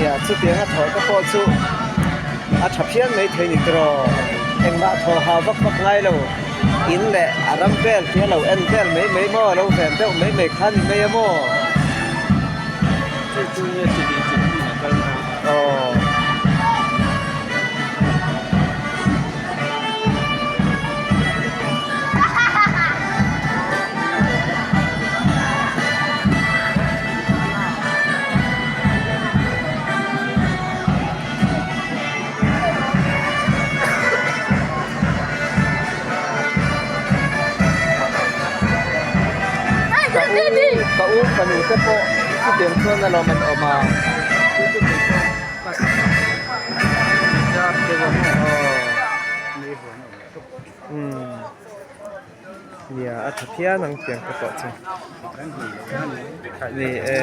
Nia, chutiang a thawh te pawh chu a tha phian mai thei ni tiraw? Engmah thaw hau vak vak ngai lo, in leh a ram vel khi a lo en vel mai mai maw, a lo ven deuh mai mai kha ni mai a maw? Chu chu nge chi leh chi hmun a kal kha. Aw. Ka u ka u fanu te pawh chutiang chuan alawm an awm a. Nia a tha phian ang tiang te pawh chu. Ni e.